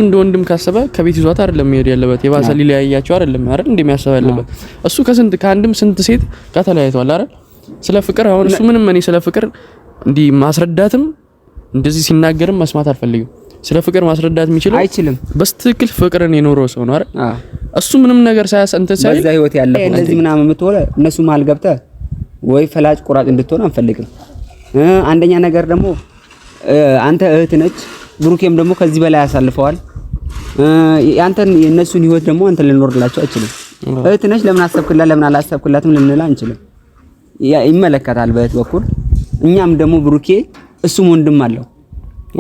እንደ ወንድም ካሰበ ከቤት ይዟት አይደለም መሄድ ያለበት፣ የባሰ ሊለያያቸው አይደለም አይደል እንደሚያስብ ያለበት። እሱ ከስንት ከአንድም ስንት ሴት ጋር ተለያይቷል አይደል? ስለ ፍቅር አሁን እሱ ምንም እኔ ስለ ፍቅር እንዲህ ማስረዳትም እንደዚህ ሲናገርም መስማት አልፈልግም። ስለ ፍቅር ማስረዳት የሚችለው አይችልም። በስትክክል ፍቅርን የኖረው ሰው ነው አይደል? እሱ ምንም ነገር ሳያስ እንትን ሳይል በዛ ህይወት ያለፈው እንደዚህ ምናምን የምትሆነ እነሱ መሀል ገብተህ ወይ ፈላጭ ቆራጭ እንድትሆን አንፈልግም። አንደኛ ነገር ደግሞ አንተ እህት ነች፣ ብሩኬም ደግሞ ከዚህ በላይ ያሳልፈዋል። ያንተን የእነሱን ህይወት ደግሞ አንተ ልኖርላቸው አይችልም። እህት ነች፣ ለምን አሰብክላት ለምን አላሰብክላትም ልንል አንችልም። ይመለከታል በእህት በኩል። እኛም ደግሞ ብሩኬ እሱም ወንድም አለው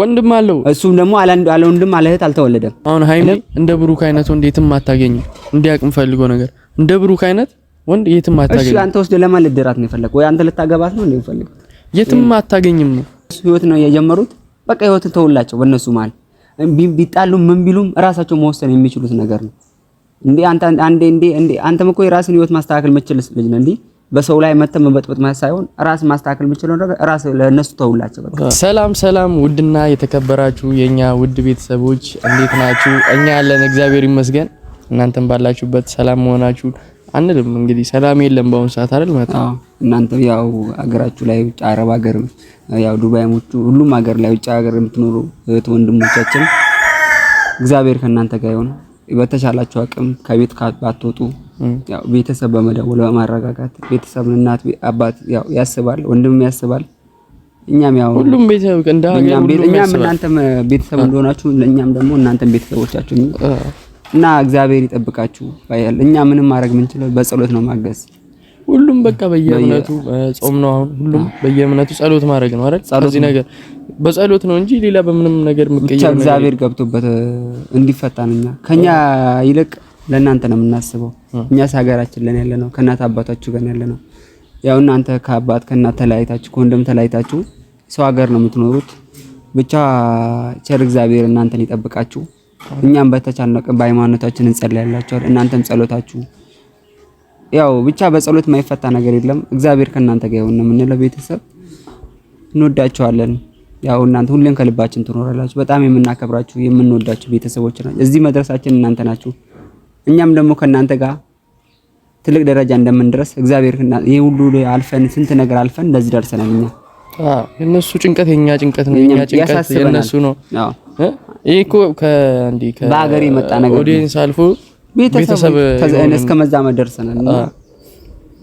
ወንድም አለው። እሱም ደግሞ አለ ወንድም አለ እህት አልተወለደም። አሁን ሃይሚ እንደ ብሩክ አይነት ወንድ የትም አታገኝም። እንዲያቅም ፈልጎ ነገር እንደ ብሩክ አይነት ወንድ የትም አታገኝም። እሺ አንተ ወስደህ ለማን ልትድራት ነው የፈለከው? ወይ አንተ ልታገባት ነው እንዴ የፈለከው? የትም አታገኝም ነው ህይወት ነው የጀመሩት። በቃ ህይወትን ተውላቸው። በእነሱ መሀል ቢጣሉም ምን ቢሉም እራሳቸው መወሰን የሚችሉት ነገር ነው። እንዴ አንተ አንዴ እንዴ እንዴ አንተም እኮ የራስን ህይወት ማስተካከል የምትችል ልጅ ነህ እንዴ። በሰው ላይ መተህ መበጥበጥ ማለት ሳይሆን ራስ ማስተካከል የምችለው ነገር ራስ ለነሱ ተውላቸው። በቃ ሰላም ሰላም፣ ውድና የተከበራችሁ የኛ ውድ ቤተሰቦች እንዴት ናችሁ? እኛ ያለን እግዚአብሔር ይመስገን፣ እናንተም ባላችሁበት ሰላም መሆናችሁ አንልም። እንግዲህ ሰላም የለም በአሁኑ ሰዓት አይደል ማለት ነው። እናንተ ያው አገራችሁ ላይ ውጭ አረብ ሀገር ያው ዱባይም ሁሉም ሀገር ላይ ውጭ ሀገር የምትኖሩ እህት ወንድሞቻችን እግዚአብሔር ከእናንተ ጋር ይሁን። በተሻላችሁ አቅም ከቤት ባትወጡ ያው ቤተሰብ በመደወል በማረጋጋት ቤተሰብ እናት አባት ያው ያስባል፣ ወንድምም ያስባል። እኛም ያው ሁሉም ቤተሰብ እንደ ሀገር ሁሉም እኛም እናንተም ቤተሰብ እንደሆናችሁ እኛም ደግሞ እናንተም ቤተሰቦቻችሁ እና እግዚአብሔር ይጠብቃችሁ። ባያል እኛ ምንም ማድረግ የምንችለው በጸሎት ነው ማገዝ። ሁሉም በቃ በየእምነቱ ጾም ነው አሁን ሁሉም በየእምነቱ ጸሎት ማድረግ ነው አይደል? ስለዚህ ነገር በጸሎት ነው እንጂ ሌላ በምንም ነገር መቀየር ብቻ እግዚአብሔር ገብቶበት እንዲፈታን እኛ ከኛ ይልቅ ለእናንተ ነው የምናስበው። እኛስ ሀገራችን ለን ያለ ነው ከእናት አባታችሁ ጋር ያለ ነው። ያው እናንተ ከአባት ከእናት ተለያይታችሁ ከወንድም ተለያይታችሁ ሰው ሀገር ነው የምትኖሩት። ብቻ ቸር እግዚአብሔር እናንተን ይጠብቃችሁ። እኛም በተቻልነው አቅም በሃይማኖታችን እንጸልያላችኋል። እናንተም ጸሎታችሁ ያው ብቻ በጸሎት የማይፈታ ነገር የለም። እግዚአብሔር ከእናንተ ጋር ይሁን ነው የምንለው። ቤተሰብ እንወዳችኋለን። ያው እናንተ ሁሌም ከልባችን ትኖራላችሁ። በጣም የምናከብራችሁ የምንወዳችሁ ቤተሰቦች ናችሁ። እዚህ መድረሳችን እናንተ ናችሁ። እኛም ደግሞ ከእናንተ ጋር ትልቅ ደረጃ እንደምንደርስ እግዚአብሔር ይሄ ሁሉ አልፈን ስንት ነገር አልፈን እንደዚህ ደርሰናል። እኛ የእነሱ ጭንቀት የኛ ጭንቀት ነው፣ የኛ ጭንቀት የእነሱ ነው። ይሄ እኮ ከእንዲ በሀገር የመጣ ነገር audience አልፎ ቤተሰብ እስከ መዛመድ ደርሰናል።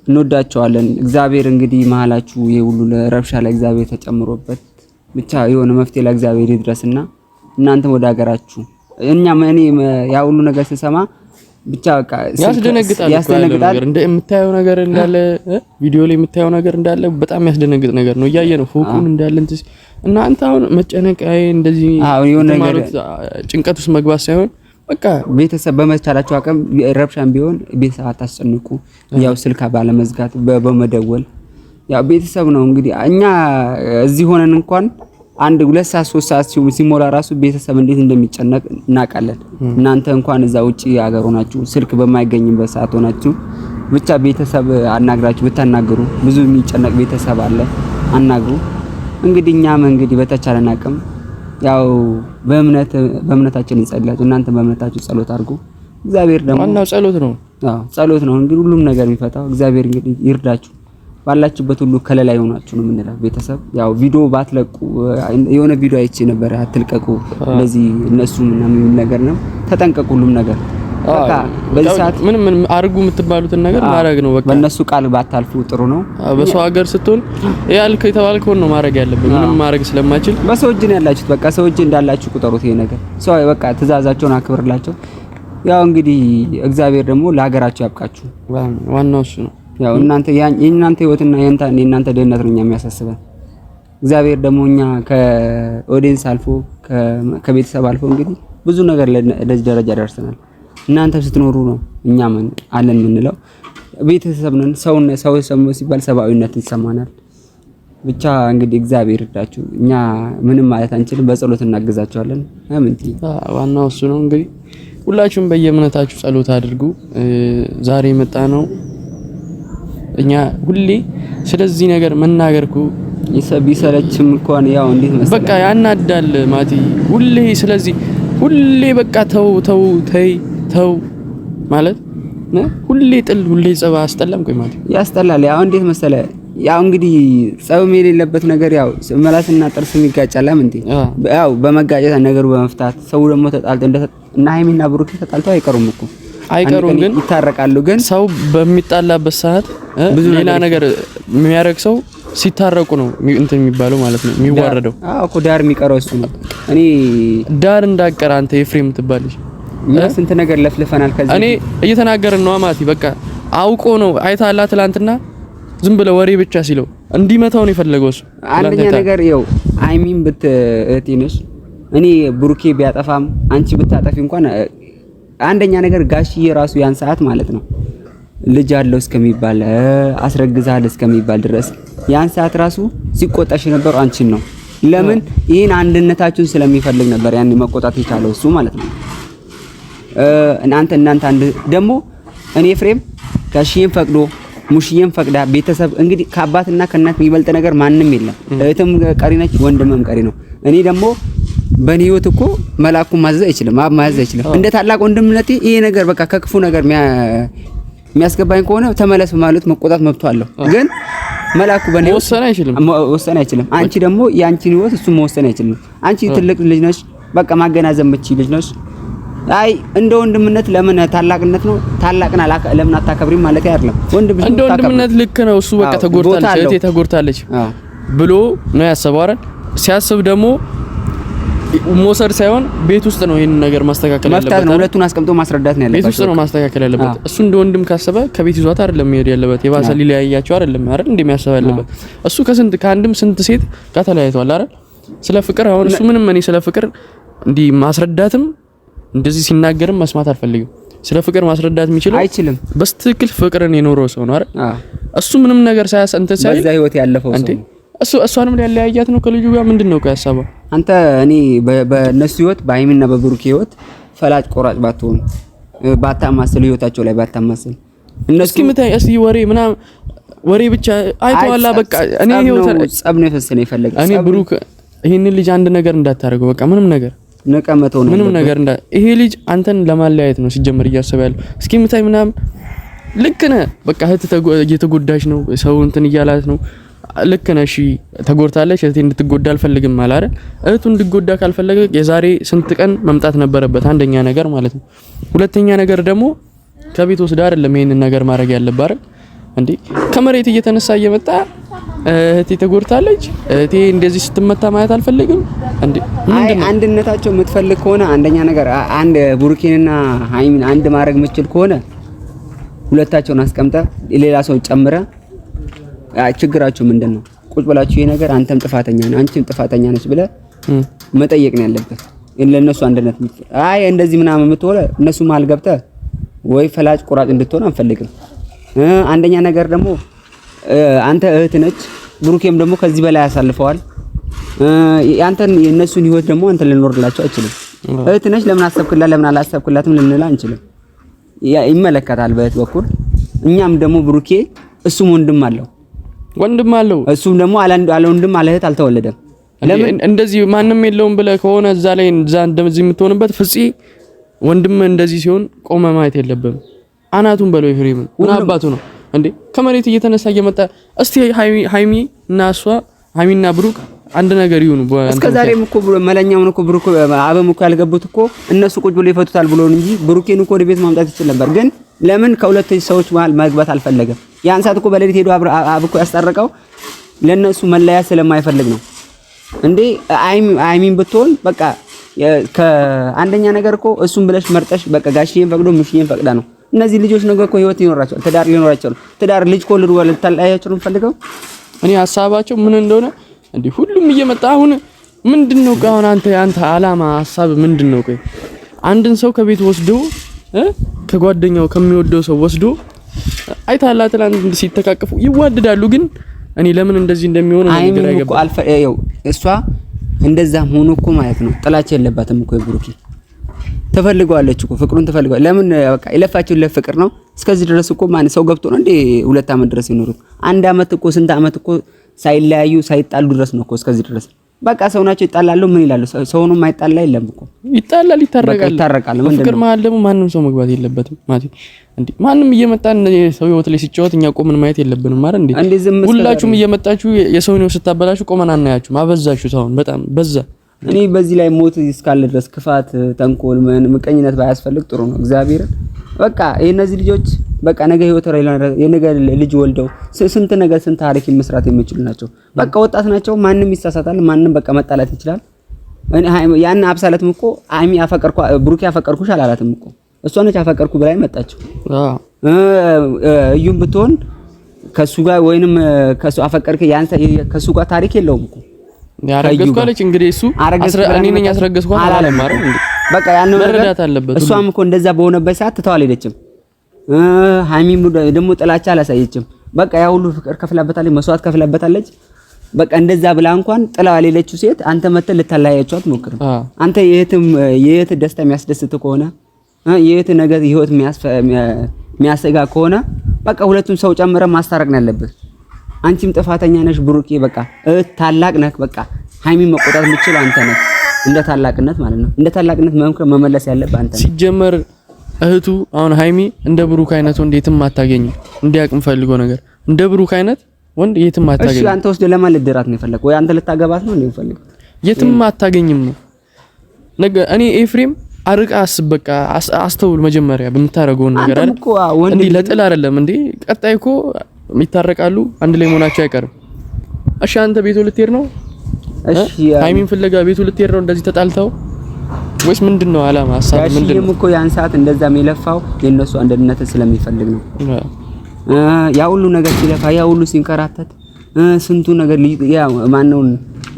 እንወዳቸዋለን። እግዚአብሔር እንግዲህ መሀላችሁ ይሄ ሁሉ ለረብሻ ላይ እግዚአብሔር ተጨምሮበት ብቻ የሆነ መፍትሄ ለእግዚአብሔር ይድረስና እናንተም ወደ ሀገራችሁ እኛም እኔ ያ ሁሉ ነገር ስሰማ ብቻ በቃ ያስደነግጣል። ያስደነግጣል። እንደ የምታየው ነገር እንዳለ ቪዲዮ ላይ የምታየው ነገር እንዳለ በጣም ያስደነግጥ ነገር ነው። እያየ ነው ፎቁን እንዳለ እንትን እና አንተ አሁን መጨነቅ አይ እንደዚህ የሆነ ነገር ጭንቀት ውስጥ መግባት ሳይሆን በቃ ቤተሰብ በመቻላችሁ አቅም ረብሻን ቢሆን ቤተሰብ አታስጨንቁ። ያው ስልክ ባለመዝጋት በመደወል ያው ቤተሰብ ነው እንግዲህ እኛ እዚህ ሆነን እንኳን አንድ 2 ሰዓት 3 ሰዓት ሲሞላ ራሱ ቤተሰብ እንዴት እንደሚጨነቅ እናውቃለን። እናንተ እንኳን እዛ ውጪ ሀገር ሆናችሁ ስልክ በማይገኝበት ሰዓት ሆናችሁ ብቻ ቤተሰብ አናግራችሁ ብታናግሩ ብዙ የሚጨነቅ ቤተሰብ አለ፣ አናግሩ። እንግዲህ እኛም እንግዲህ በተቻለን አቅም ያው በእምነታችን እንጸልያችሁ፣ እናንተ በእምነታችሁ ጸሎት አድርጉ። እግዚአብሔር ደግሞ ዋናው ጸሎት ነው። አዎ ጸሎት ነው እንግዲህ ሁሉም ነገር የሚፈታው እግዚአብሔር እንግዲህ ይርዳችሁ። ባላችሁበት ሁሉ ከለላ ይሆናችሁ ነው የምንለው። ቤተሰብ ያው ቪዲዮ ባትለቁ የሆነ ቪዲዮ አይቼ ነበር፣ አትልቀቁ እንደዚህ እነሱ ምናምን የሚል ነገር ነው። ተጠንቀቁ፣ ሁሉም ነገር በቃ በዚህ ሰዓት ምንም ምንም አድርጉ የምትባሉትን ነገር ማድረግ ነው። በቃ በእነሱ ቃል ባታልፉ ጥሩ ነው። በሰው ሀገር ስትሆን ያልከው የተባልከውን ነው ማድረግ ያለብን። ምንም ማድረግ ስለማይችል በሰው እጅ ነው ያላችሁት። በቃ ሰው እጅ እንዳላችሁ ቁጠሩት። ይሄ ነገር ሰው በቃ ትእዛዛቸውን አክብርላቸው። ያው እንግዲህ እግዚአብሔር ደግሞ ለሀገራችሁ ያብቃችሁ። ዋናው እሱ ነው። ያው እናንተ የእናንተ ህይወትና የእናንተ ደህንነት ነው እኛ የሚያሳስበን። እግዚአብሔር ደግሞ እኛ ከ audience አልፎ ከቤተሰብ አልፎ እንግዲህ ብዙ ነገር ለዚህ ደረጃ ደርሰናል። እናንተ ስትኖሩ ነው እኛ ምን አለን የምንለው። ቤተሰብ ነን። ሰው ሰው ሲባል ሰብአዊነት ይሰማናል። ብቻ እንግዲህ እግዚአብሔር ይርዳችሁ። እኛ ምንም ማለት አንችልም። በጸሎት እናግዛቸዋለን። አምንቲ ዋናው እሱ ነው። እንግዲህ ሁላችሁም በየእምነታችሁ ጸሎት አድርጉ። ዛሬ የመጣ ነው እኛ ሁሌ ስለዚህ ነገር መናገርኩ ቢሰለችም እንኳን ያው እንዴት መሰለህ በቃ ያናዳል ማቲ ሁሌ ስለዚህ ሁሌ በቃ ተው ተው ተይ ተው ማለት ሁሌ ጥል ሁሌ ጸብ አያስጠላም? ቆይ ማለት ያስጠላል። ያው እንዴት መሰለ ያው እንግዲህ ጸብም የሌለበት ነገር ያው ምላስና ጥርስም ይጋጫል። እንዴ ያው በመጋጨት ነገሩ በመፍታት ሰው ደግሞ ተጣልቶ እና ሃይሚና ብሩኬ ተጣልተው አይቀሩም እኮ አይቀሩም፣ ግን ይታረቃሉ። ግን ሰው በሚጣላበት ሰዓት ብዙ ሌላ ነገር የሚያደርግ ሰው ሲታረቁ ነው እንትን የሚባለው ማለት ነው የሚዋረደው። አዎ እኮ ዳር የሚቀረው እሱ ነው። እኔ ዳር እንዳቀረ አንተ ኤፍሬም ትባልሽ እኛ ስንት ነገር ለፍልፈናል። ከዚህ እኔ እየተናገርን ነው አማቲ በቃ አውቆ ነው አይታላ። ትላንትና ዝም ብለ ወሬ ብቻ ሲለው እንዲመታው ነው የፈለገው እሱ። አንደኛ ነገር ይኸው ሃይሚን ብት እህቴ ነሽ። እኔ ብሩኬ ቢያጠፋም አንቺ ብታጠፊ እንኳን አንደኛ ነገር ጋሽዬ ራሱ ያን ሰዓት ማለት ነው ልጅ አለው እስከሚባል አስረግዛል እስከሚባል ድረስ ያን ሰዓት ራሱ ሲቆጣሽ የነበረው አንቺን ነው። ለምን ይህን አንድነታችሁን ስለሚፈልግ ነበር ያን መቆጣት የቻለው እሱ ማለት ነው። እናንተ እናንተ አንድ ደግሞ እኔ ፍሬም ጋሽዬም ፈቅዶ ሙሽዬም ፈቅዳ ቤተሰብ እንግዲህ ከአባትና ከእናት የሚበልጥ ነገር ማንም የለም። እህትም ቀሪ ነች፣ ወንድምም ቀሪ ነው። እኔ ደግሞ በእኔ ህይወት እኮ መላኩ ማዘዝ አይችልም፣ አብ ማዘዝ አይችልም። እንደ ታላቅ ወንድምነቴ ይሄ ነገር በቃ ከክፉ ነገር የሚያስገባኝ ከሆነ ተመለስ ማለት መቆጣት መብቱ አለው። ግን መላኩ በእኔ መወሰን አይችልም፣ መወሰን አይችልም። አንቺ ደግሞ የአንቺን ህይወት እሱ መወሰን አይችልም። አንቺ ትልቅ ልጅ ነሽ፣ በቃ ማገናዘብ የምትችይ ልጅ ነሽ። አይ እንደ ወንድምነት ለምን ታላቅነት ነው ታላቅና ለምን አታከብሪም ማለት አይደለም። ወንድም እንደ ወንድምነት ልክ ነው። እሱ በቃ ተጎድታለች፣ እህቴ ተጎድታለች ብሎ ነው ያሰበው አይደል? ሲያስብ ደግሞ መውሰድ ሳይሆን ቤት ውስጥ ነው ይሄንን ነገር ማስተካከል ያለበት ነው። ሁለቱን አስቀምጦ ማስረዳት ነው ያለበት። ቤት ውስጥ ነው ማስተካከል ያለበት። እሱ እንደ ወንድም ካሰበ ከቤት ይዟት አይደለም መሄድ ያለበት። የባሰ ሊለያያቸው አይደለም አይደል? እንደሚያስብ ያለበት እሱ ከስንት ከአንድም ስንት ሴት ጋር ተለያይቷል አይደል? ስለ ፍቅር አሁን እሱ ምንም እኔ ስለ ፍቅር እንዲህ ማስረዳትም እንደዚህ ሲናገርም መስማት አልፈልግም። ስለ ፍቅር ማስረዳት የሚችለው አይችልም። በስትክክል ፍቅርን የኖረው ሰው ነው አይደል? እሱ ምንም ነገር ሳያስ እንትን ሳይል በዛ ህይወት ያለፈው ሰው እሱ እሷንም ሊያለያያት ነው ከልጁ ጋር ምንድን ነው ያሰበው? አንተ እኔ በእነሱ ህይወት በሃይሚና በብሩክ ህይወት ፈላጭ ቆራጭ ባትሆን ባታማስል፣ ህይወታቸው ላይ ባታማስል እነሱ እስኪ ምታይ እስኪ ወሬ ምናምን ወሬ ብቻ አይተዋላ። በቃ እኔ ህይወት ጸብ ነው የፈሰነ የፈለገ እኔ ብሩክ ይሄንን ልጅ አንድ ነገር እንዳታደርገው በቃ ምንም ነገር ነቀመተው ነው ምንም ነገር እንዳ ይሄ ልጅ አንተን ለማለያየት ነው ሲጀመር እያሰበ ያለው። እስኪ ምታይ ምናምን ልክ ነህ። በቃ እህት እየተጎዳች ነው፣ ሰው እንትን እያላት ነው። ልክ ነህ። እሺ ተጎድታለች፣ እህቴ እንድትጎዳ አልፈልግም አለ አይደል? እህቱ እንድትጎዳ ካልፈለገ የዛሬ ስንት ቀን መምጣት ነበረበት፣ አንደኛ ነገር ማለት ነው። ሁለተኛ ነገር ደግሞ ከቤት ወስዳ አይደለም ይሄንን ነገር ማድረግ ያለብህ አይደል እንዴ? ከመሬት እየተነሳ እየመጣ እህቴ ተጎድታለች፣ እህቴ እንደዚህ ስትመታ ማየት አልፈልግም። እንዴ ምንድነው? አንድነታቸው የምትፈልግ ከሆነ አንደኛ ነገር አንድ ቡሩኬንና ሃይሚን አንድ ማድረግ የምትችል ከሆነ ሁለታቸውን አስቀምጠ ሌላ ሰው ጨምረ ችግራቸው ምንድን ነው? ቁጭ ብላችሁ ይሄ ነገር አንተም ጥፋተኛ ነህ አንቺም ጥፋተኛ ነች ብለህ መጠየቅ ነው ያለበት። ለእነሱ አንድነት አይ እንደዚህ ምናምን የምትሆነ እነሱ መሀል ገብተህ ወይ ፈላጭ ቆራጭ እንድትሆን አንፈልግም። አንደኛ ነገር ደግሞ አንተ እህት ነች፣ ብሩኬም ደግሞ ከዚህ በላይ ያሳልፈዋል። ያንተን የእነሱን ህይወት ደግሞ አንተ ልኖርላቸው አይችልም። እህት ነች፣ ለምን አሰብክላት ለምን አላሰብክላትም ልንል አንችልም። ይመለከታል በእህት በኩል። እኛም ደግሞ ብሩኬ እሱም ወንድም አለው ወንድም አለው እሱም ደግሞ አለ ወንድም አለ እህት አልተወለደም። ለምን እንደዚህ ማንም የለውም ብለህ ከሆነ እዛ ላይ እዛ እንደዚህ የምትሆንበት ፍጺ ወንድም እንደዚህ ሲሆን ቆመ ማየት የለብህም። አናቱን በለው ኤፍሬምን ምን አባቱ ነው እንዴ? ከመሬት እየተነሳ እየመጣ እስቲ ሃይሚ እና እሷ ሃይሚና ብሩክ አንድ ነገር ይሁኑ። እስከ ዛሬም እኮ መለኛውን እኮ ብሩክ አበም እኮ ያልገቡት እኮ እነሱ ቁጭ ብሎ ይፈቱታል ብሎ እንጂ ብሩኬን እኮ ወደ ቤት ማምጣት ይችል ነበር። ግን ለምን ከሁለት ሰዎች መሃል መግባት አልፈለገም? ያን ሰዓት እኮ በሌሊት ሄዶ አብ እኮ ያስጠረቀው ለነሱ መለያ ስለማይፈልግ ነው እንዴ። አይሚን ብትሆን በቃ ከአንደኛ ነገር እኮ እሱን ብለሽ መርጠሽ በቃ ጋሽዬን ፈቅዶ ምሽዬን ፈቅዳ ነው። እነዚህ ልጆች ነገ እኮ ህይወት ይኖራቸዋል፣ ትዳር ይኖራቸዋል። ትዳር ልጅ ከወለዱ በኋላ ልታለያያቸው ነው የምፈልገው እኔ ሀሳባቸው ምን እንደሆነ እንዴ ሁሉም እየመጣ አሁን ምንድነው? ቆይ አሁን አንተ ያንተ አላማ ሀሳብ ምንድነው? ቆይ አንድን ሰው ከቤት ወስዶ ከጓደኛው ከሚወደው ሰው ወስዶ አይታላ ትላንት ሲተቃቀፉ ይዋደዳሉ። ግን እኔ ለምን እንደዚህ እንደሚሆን ነው ግራ ይገባል። አልፈ ያው እሷ እንደዛም ሆኖ እኮ ማለት ነው ጥላቻ የለባትም እኮ ብሩኪ ትፈልገዋለች እኮ ፍቅሩን ትፈልገዋለች። ለምን በቃ የለፋችው ለፍቅር ነው። እስከዚህ ድረስ እኮ ማን ሰው ገብቶ ነው እንዴ 2 አመት ድረስ የኖሩት? 1 አመት እኮ ስንት አመት እኮ ሳይለያዩ ሳይጣሉ ድረስ ነው እኮ እስከዚህ ድረስ። በቃ ሰው ናቸው፣ ይጣላሉ። ምን ይላሉ? ሰው ነው የማይጣላ የለም እኮ ይጣላል፣ ይታረቃል፣ ይታረቃል። ፍቅር መሀል ደግሞ ማንም ሰው መግባት የለበትም ማለት እንዴ። ማንም እየመጣ ሰው ህይወት ላይ ሲጫወት እኛ ቆመን ማየት የለብንም ማለት እንዴ። ሁላችሁም እየመጣችሁ የሰውን ህይወት ስታበላችሁ ቆመን አናያችሁም። አበዛችሁት፣ አሁን በጣም በዛ። እኔ በዚህ ላይ ሞት እስካለ ድረስ ክፋት፣ ተንኮል፣ ምን ምቀኝነት ባያስፈልግ ጥሩ ነው። እግዚአብሔርን በቃ የእነዚህ ልጆች በቃ ነገ ህይወት ላይ የነገ ልጅ ወልደው ስንት ነገር ስንት ታሪክ መስራት የሚችሉ ናቸው። በቃ ወጣት ናቸው። ማንም ይሳሳታል። ማንም በቃ መጣላት ይችላል። ያን አብሳለትም እኮ አይሚ አፈቀርኩ ብሩኬ አፈቀርኩሽ አላላትም እኮ እሷ ነች አፈቀርኩ ብላ መጣችው። እዩም ብትሆን ከሱ ጋር ወይንም ከሱ አፈቀርክ ያን ከሱ ጋር ታሪክ የለውም እኮ ያረገዝኩ አለች። እንግዲህ እሱ እኔ ነኝ ያስረገዝኳት አላለም አይደል? በቃ ያን መረዳት አለበት። እሷም እኮ እንደዛ በሆነበት ሰዓት ትተው አልሄደችም። ሃይሚም ደግሞ ጥላቻ አላሳየችም። በቃ ያ ሁሉ ፍቅር ከፍላበታለች፣ መስዋዕት ከፍላበታለች። በቃ እንደዛ ብላ እንኳን ጥላው ያልሄደችው ሴት አንተ መተህ ልታለያያቸው አትሞክርም። አንተ የእህት ደስታ የሚያስደስት ከሆነ የእህት ነገር ህይወት የሚያሰጋ ከሆነ በቃ ሁለቱም ሰው ጨምረ ማስታረቅ ነው ያለብህ። አንቺም ጥፋተኛ ነሽ ብሩኬ፣ በቃ እህት ታላቅ ነህ። በቃ ሃይሚን መቆጣት የምትችለው አንተ ነህ፣ እንደ ታላቅነት ማለት ነው። እንደ ታላቅነት መምከር መመለስ ያለብህ አንተ ነህ። ሲጀመር እህቱ አሁን ሃይሚ እንደ ብሩክ አይነት ወንድ የትም አታገኝም። እንዲያቅም ፈልጎ ነገር እንደ ብሩክ አይነት ወንድ የትም አታገኝም። እሺ አንተ ወስደህ ለማን ልትድራት ነው የፈለከው? ወይ አንተ ልታገባት ነው እንዴ የፈለከው? የትም አታገኝም ነው ነገ። እኔ ኤፍሬም አርቃ አስብ፣ በቃ አስተውል። መጀመሪያ በምታደርገው ነገር አይደል እንዴ? ለጥል አይደለም እንዴ? ቀጣይ እኮ ይታረቃሉ፣ አንድ ላይ መሆናቸው አይቀርም። እሺ አንተ ቤቱ ልትሄድ ነው? እሺ ሃይሚን ፍለጋ ቤቱ ልትሄድ ነው? እንደዚህ ተጣልተው ወይስ ምንድነው አላማ ሀሳብ ምንድነው? እኮ ያን ሰዓት እንደዛ የሚለፋው የእነሱ አንድነትን ስለሚፈልግ ነው። ያ ሁሉ ነገር ሲለፋ ያ ሁሉ ሲንከራተት ስንቱ ነገር ያ ማነው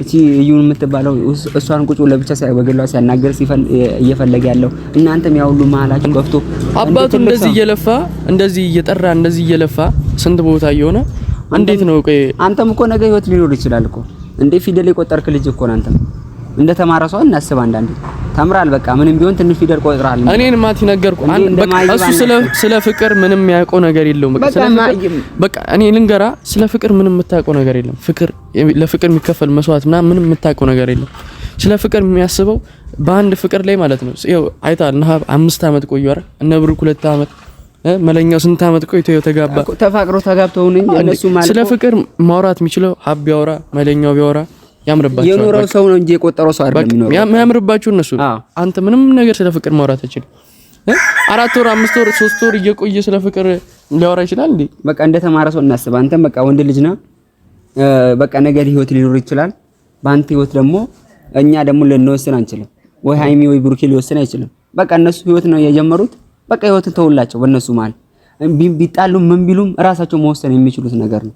እቺ እዩን የምትባለው እሷን ቁጭ ለብቻ በግሏ ሲያናገር እየፈለገ ያለው እናንተም ያ ሁሉ መሀላችሁ ገብቶ አባቱ እንደዚህ እየለፋ እንደዚህ እየጠራ እንደዚህ እየለፋ ስንት ቦታ እየሆነ እንዴት ነው? ቆይ አንተም እኮ ነገ ህይወት ሊኖር ይችላል እኮ እንዴ ፊደል የቆጠርክ ልጅ እኮ ነው አንተም እንደ ተማረ ሰው እናስብ። አንዳንዴ ተምራል፣ በቃ ምንም ቢሆን ትንሽ ፊደል ቆጥራል። እኔን ማቲ ነገርኩ። በቃ እሱ ስለ ፍቅር ምንም የሚያውቀው ነገር የለውም። በቃ ስለ ፍቅር በቃ እኔ ልንገራ፣ ስለ ፍቅር ምንም የምታውቀው ነገር የለም። ፍቅር ለፍቅር የሚከፈል መስዋዕት ምናምን ምንም የምታውቀው ነገር የለም። ስለ ፍቅር የሚያስበው በአንድ ፍቅር ላይ ማለት ነው። ይኸው አይተሃል፣ እነ ሀብ 5 ዓመት ቆዩ አይደል? እነ ብሩክ 2 ዓመት፣ መለኛው ስንት ዓመት ቆይቶ ይኸው ተጋባ። ተፋቅሮ ተጋብተው ነው እነሱ ማለት ስለ ፍቅር ማውራት የሚችለው ሀብ ቢያወራ መለኛው ቢያወራ ያምርባቸው የኖረው ሰው ነው እንጂ የቆጠረው ሰው አይደለም። የሚኖረው የሚያምርባቸው እነሱ። አንተ ምንም ነገር ስለ ፍቅር ማውራት አትችልም። 4 ወር 5 ወር 3 ወር እየቆየ ስለ ፍቅር ሊያወራ ይችላል እንዴ? በቃ እንደ ተማረ ሰው እናስብ። አንተም በቃ ወንድ ልጅ ነህ። በቃ ነገ ህይወት ሊኖር ይችላል። በአንተ ህይወት ደግሞ እኛ ደግሞ ልንወስን አንችልም። ወይ ሃይሚ ወይ ብሩኬ ሊወስን አይችልም። በቃ እነሱ ህይወት ነው የጀመሩት። በቃ ህይወትን ተውላቸው። በእነሱ መሀል ቢጣሉ ምን ቢሉም እራሳቸው መወሰን የሚችሉት ነገር ነው።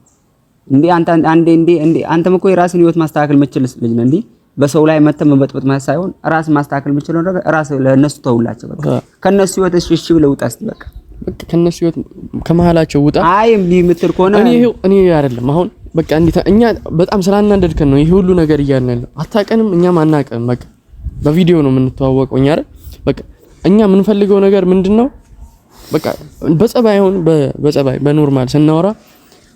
እንዴ አንተ አንዴ እንዴ እንዴ አንተም እኮ የራስን ህይወት ማስተካከል የምትችል ልጅ ነህ። እንዴ በሰው ላይ መተህ መበጥበጥ ማለት ሳይሆን ራስ ማስተካከል የምትችለው ነገር ራስ ለነሱ ተውላቸው። በቃ ከነሱ ህይወት እሺ እሺ ብለህ ውጣ እስቲ። በቃ በቃ ከነሱ ህይወት ከመሀላቸው ውጣ። አይ እምቢ የምትል ከሆነ እኔ ይሄው እኔ አይደለም አሁን በቃ እንዴ እኛ በጣም ስላናደድከን ነው ይሄ ሁሉ ነገር እያልን ያለው። አታውቀንም፣ እኛም አናውቅም። በቃ በቪዲዮ ነው የምንተዋወቀው እኛ አይደል? በቃ እኛ የምንፈልገው ነገር ምንድነው? በቃ በጸባይ አሁን በጸባይ በ normal ስናወራ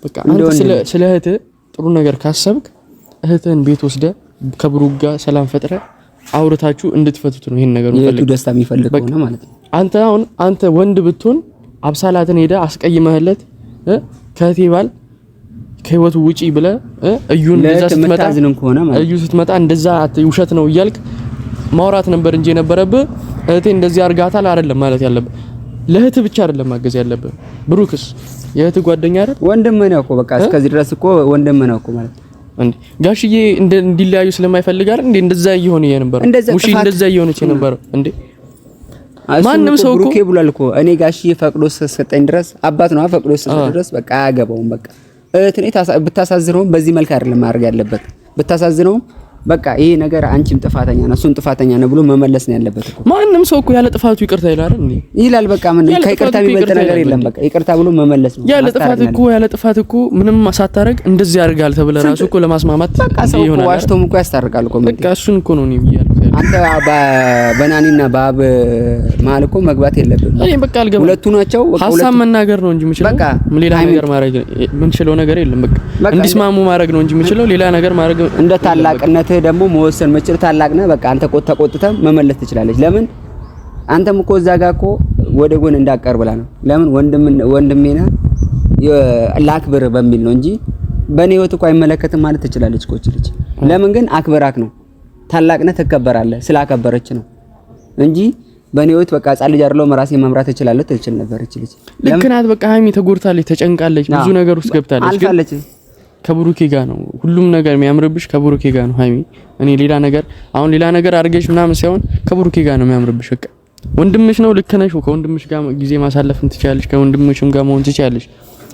በቃ አንተ ስለ እህትህ ጥሩ ነገር ካሰብክ እህትህን ቤት ወስደህ ከብሩክ ጋር ሰላም ፈጥረህ አውርታችሁ እንድትፈቱት ነው ይሄን ነገር የእህቱ ደስታ የሚፈልግ ከሆነ ማለት ነው። አንተ አሁን አንተ ወንድ ብትሆን አብሳላትን ሄደህ አስቀይመህለት ከእህቴ ባል ከህይወቱ ውጪ ብለህ እዩን እንደዛ ስትመጣ እዩ ስትመጣ እንደዛ ውሸት ነው እያልክ ማውራት ነበር እንጂ የነበረብህ እህቴ እንደዚህ አድርጋታል አይደለም ማለት ያለብህ። ለእህትህ ብቻ አይደለም ማገዝ ያለብህ። ብሩክስ የእህትህ ጓደኛ አይደል? ወንድምህ ነው እኮ በቃ እስከዚህ ድረስ እኮ ወንድምህ ነው እኮ ማለት እንዴ ጋሽዬ እንዲለያዩ ስለማይፈልግ አይደል እንዴ እንደዛ እየሆነ የነበረው ሙሺ እንደዛ እየሆነች የነበረው እንዴ ማንም ሰው እኮ ብሩኬ ብሏል እኮ እኔ ጋሽዬ ፈቅዶ እስከሰጠኝ ድረስ አባት ነው ፈቅዶ እስከሰጠኝ ድረስ በቃ አያገባውም። በቃ እህት እኔ ብታሳዝነውም በዚህ መልክ አይደለም ማድረግ ያለበት። ብታሳዝነውም በቃ ይሄ ነገር አንቺም ጥፋተኛ ነው እሱም ጥፋተኛ ነው ብሎ መመለስ ነው ያለበት እኮ። ማንም ሰው እኮ ያለ ጥፋቱ ይቅርታ ይላል አይደል እንዴ? ይላል። በቃ ምን ከይቅርታ የሚበልጥ ነገር የለም። በቃ ይቅርታ ብሎ መመለስ ነው። ያለ ጥፋት እኮ ያለ ጥፋት እኮ ምንም ሳታረግ እንደዚህ ያደርጋል ተብለህ ራሱ እኮ ለማስማማት በቃ ሰው እኮ ዋሽቶም እኮ ያስታርቃል እኮ። በቃ እሱን እኮ ነው እኔ ብያለሁ። አንተ በናኒና በአብ መሀል እኮ መግባት የለብህም። እኔ በቃ አልገባም። ሁለቱ ናቸው። ሀሳብ መናገር ነው እንጂ የምችለው በቃ ሌላ ነገር ማድረግ የምንችለው ነገር የለም። በቃ እንዲስማሙ ማድረግ ነው እንጂ የምችለው ሌላ ነገር ማድረግ እንደ ታላቅነት ደግሞ መወሰን መችል ታላቅ ነህ። በቃ አንተ ተቆጥተህ መመለስ ትችላለች። ለምን አንተም እኮ እዛ ጋር እኮ ወደ ጎን እንዳቀርብላ ነው። ለምን ወንድሜ ነህ ላክብር በሚል ነው እንጂ በእኔ ህይወት እኮ አይመለከትም ማለት ትችላለች እኮ ልጅ። ለምን ግን አክብራክ ነው። ታላቅ ነህ፣ ትከበራለህ። ስላከበረች ነው እንጂ በእኔ ህይወት በቃ ህጻን ልጅ አይደለሁም ራሴ መምራት እችላለሁ ትችል ነበር እች ልጅ። ልክ ናት። በቃ ሀይሚ ተጎድታለች፣ ተጨንቃለች፣ ብዙ ነገር ውስጥ ገብታለች። አልፋለች። ከብሩኬ ጋር ነው ሁሉም ነገር የሚያምርብሽ፣ ከብሩኬ ጋር ነው ሀይሚ። እኔ ሌላ ነገር አሁን ሌላ ነገር አድርገሽ ምናምን ሳይሆን ከብሩኬ ጋር ነው የሚያምርብሽ። በቃ ወንድምሽ ነው፣ ልክ ነሽ። ከወንድምሽ ጋር ጊዜ ማሳለፍም ትችያለሽ፣ ከወንድምሽም ጋር መሆን ትችያለሽ።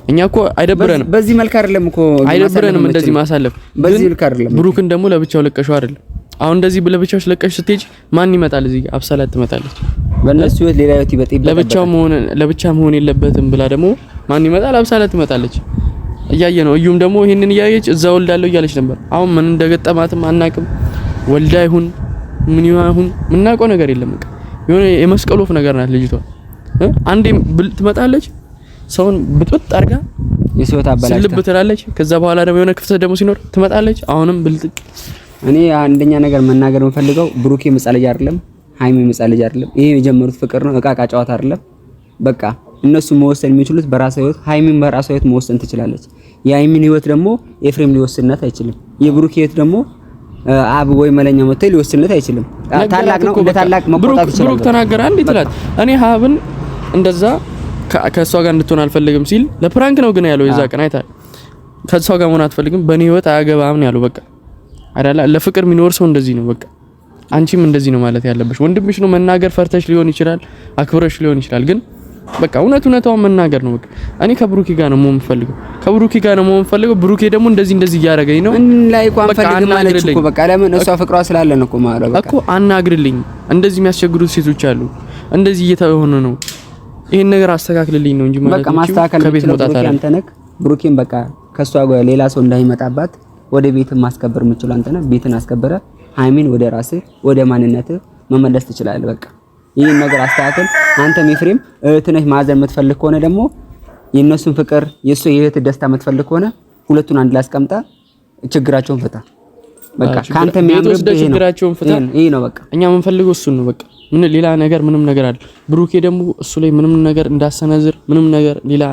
እኛ እኮ አይደብረንም፣ በዚህ መልክ አይደለም እኮ አይደብረንም እንደዚህ ማሳለፍ። በዚህ መልክ አይደለም። ብሩክን ደግሞ ለብቻው ለቀሽው አይደለም። አሁን እንደዚህ ለብቻው ለቀሽ ስትሄጂ ማን ይመጣል? እዚህ ጋር አብሳላት ትመጣለች። በእነሱ ህይወት ሌላ ህይወት ይበጥ ለብቻው መሆን ለብቻ መሆን የለበትም ብላ ደግሞ ማን ይመጣል? አብሳላት ትመጣለች። እያየ ነው። እዩም ደግሞ ይሄንን እያየች እዛ ወልዳለሁ እያለች ነበር። አሁን ምን እንደገጠማትም አናቅም። ወልዳ ይሁን ምን ይሁን ምናውቀው ነገር የለም። በቃ የሆነ የመስቀል ወፍ ነገር ናት ልጅቷ። አንዴ ትመጣለች ሰውን ብጥብጥ አድርጋ የሰው አበላሽታ ስልብ ትላለች። ከዛ በኋላ ደግሞ የሆነ ክፍተት ደግሞ ሲኖር ትመጣለች። አሁንም ብልጥ። እኔ አንደኛ ነገር መናገር የምፈልገው ብሩኬ ሕፃን ልጅ አይደለም፣ ሃይሚ ሕፃን ልጅ አይደለም። ይሄ የጀመሩት ፍቅር ነው፣ እቃ እቃ ጨዋታ አይደለም። በቃ እነሱ መወሰን የሚችሉት በራሷ ህይወት፣ ሃይሚን በራሷ ህይወት መወሰን ትችላለች። የሃይሚን ህይወት ደግሞ ኤፍሬም ሊወስንለት አይችልም። የብሩኬ ህይወት ደግሞ አብ ወይ መለኛ መጥቶ ሊወስንለት አይችልም። ታላቅ ነው፣ እንደ ታላቅ መቆጣት ይችላል። ብሩክ ተናገረ አንዴ ትላት እኔ ሀብን እንደዛ ከእሷ ጋር እንድትሆን አልፈልግም ሲል ለ prank ነው ግን ያለው። የዛ ቀን አይተሃል። ከእሷ ጋር መሆን አትፈልግም በእኔ ህይወት አያገባም ነው ያለው። በቃ አይደለ ለፍቅር የሚኖር ሰው እንደዚህ ነው። በቃ አንቺም እንደዚህ ነው ማለት ያለብሽ። ወንድምሽ ነው መናገር ፈርተሽ ሊሆን ይችላል፣ አክብረሽ ሊሆን ይችላል። ግን በቃ እውነት እውነታውን መናገር ነው። በቃ እኔ ከብሩኬ ጋር ነው መሆን የምፈልገው፣ ከብሩኬ ጋር ነው መሆን የምፈልገው። ብሩኬ ደግሞ እንደዚህ እንደዚህ እያደረገኝ ነው ላይ እኮ አንፈልግም አለች እኮ በቃ ለምን እሷ ፍቅሯ ስላለ ነው እኮ ማለት በቃ እኮ አናግርልኝ። እንደዚህ የሚያስቸግሩት ሴቶች አሉ፣ እንደዚህ እየተሆነ ነው። ይሄን ነገር አስተካክልልኝ ነው እንጂ ማለት በቃ ማስተካከል ከቤት መውጣት አለ አንተ ነህ። ብሩኬን በቃ ከሷ ጋር ሌላ ሰው እንዳይመጣባት ወደ ቤት ማስከበር የምችለው አንተ ነህ። ቤትን አስከበረ ሃይሚን ወደ ራስህ ወደ ማንነትህ መመለስ ትችላለህ። በቃ ይህን ነገር አስተካክል። አንተም ኤፍሬም እህትህ ነህ። ማዘን የምትፈልግ ከሆነ ደግሞ የእነሱን ፍቅር የእሱ የእህት ደስታ የምትፈልግ ከሆነ ሁለቱን አንድ ላይ አስቀምጣ ችግራቸውን ፍታ። በቃ ካንተ የሚያምርብህ ይሄ ነው። ችግራቸውን ፍታ። ይሄ ነው በቃ እኛ የምንፈልገው እሱን ነው። በቃ ምን ሌላ ነገር ምንም ነገር አለ። ብሩኬ ደግሞ እሱ ላይ ምንም ነገር እንዳሰነዝር ምንም ነገር ሌላ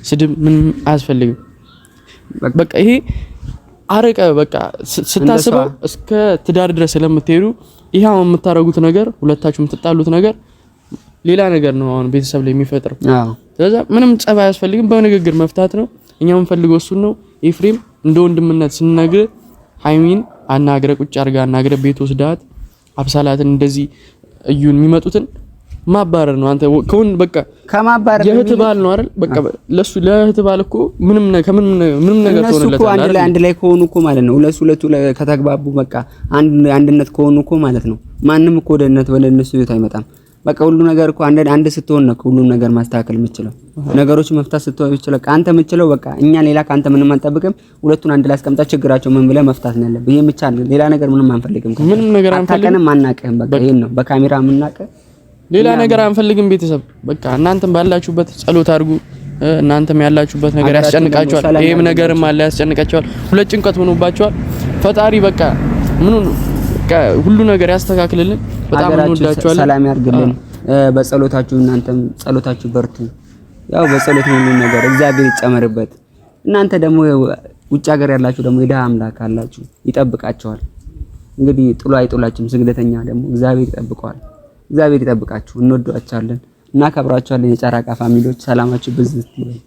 ስድብ ምንም አያስፈልግም። በቃ ይሄ አረቀ በቃ ስታስበው እስከ ትዳር ድረስ ስለምትሄዱ ይሄ አሁን የምታረጉት ነገር ሁለታችሁ የምትጣሉት ነገር ሌላ ነገር ነው አሁን ቤተሰብ ላይ የሚፈጥረው። ስለዚህ ምንም ጸብ አያስፈልግም፣ በንግግር መፍታት ነው። እኛ የምንፈልገው እሱን ነው። ኤፍሬም እንደ ወንድምነት ስንነግር ሃይሚን አናግረ ቁጭ አርጋ አናግረ ቤት ወስዳት አብሳላትን እንደዚህ እዩን የሚመጡትን ማባረር ነው። አንተ ከውን በቃ ከማባረር የእህት ባል ነው አይደል? በቃ ለሱ ለእህት ባል እኮ ምንም ከምንም ምንም ነገር እነሱ እኮ አንድ ላይ አንድ ላይ ከሆኑ እኮ ማለት ነው ሁለቱ ከተግባቡ በቃ አንድነት ከሆኑ እኮ ማለት ነው ማንም እኮ ወደ እነሱ ህይወት አይመጣም። በቃ ሁሉ ነገር እኮ አንድ አንድ ስትሆን ነው ሁሉም ነገር ማስተካከል የምችለው ነገሮች መፍታት ስትሆን የምችለው አንተ የምችለው በቃ እኛ ሌላ ከአንተ ምንም አንጠብቅም። ሁለቱን አንድ ላይ አስቀምጣ ችግራቸው ምን ብለህ መፍታት ነው ያለብህ። ይሄን ብቻ ነው፣ ሌላ ነገር ምንም አንፈልግም። ምንም ነገር አንፈልግም፣ አናውቅህም። በቃ ይሄን ነው በካሜራ የምናውቅህ፣ ሌላ ነገር አንፈልግም። ቤተሰብ በቃ እናንተም ባላችሁበት ጸሎት አድርጉ። እናንተም ያላችሁበት ነገር ያስጨንቃችኋል፣ ይሄም ነገርም አለ ያስጨንቃችኋል። ሁለት ጭንቀት ሆኖባችኋል። ፈጣሪ በቃ ምኑ ሁሉ ነገር ያስተካክልልን። በጣም እንወዳችኋለን። ሰላም ያርግልን። በጸሎታችሁ እናንተም ጸሎታችሁ በርቱ። ያው በጸሎት ነው ሁሉ ነገር እግዚአብሔር ይጨመርበት። እናንተ ደግሞ ውጭ ሀገር ያላችሁ ደግሞ የድሃ አምላክ አላችሁ፣ ይጠብቃችኋል። እንግዲህ ጥሎ አይጥላችሁም። ስግደተኛ ደግሞ እግዚአብሔር ይጠብቀዋል። እግዚአብሔር ይጠብቃችሁ። እንወዳችኋለን፣ እናከብራችኋለን። የጨረቃ family ዎች ሰላማችሁ ብዝት ይበል።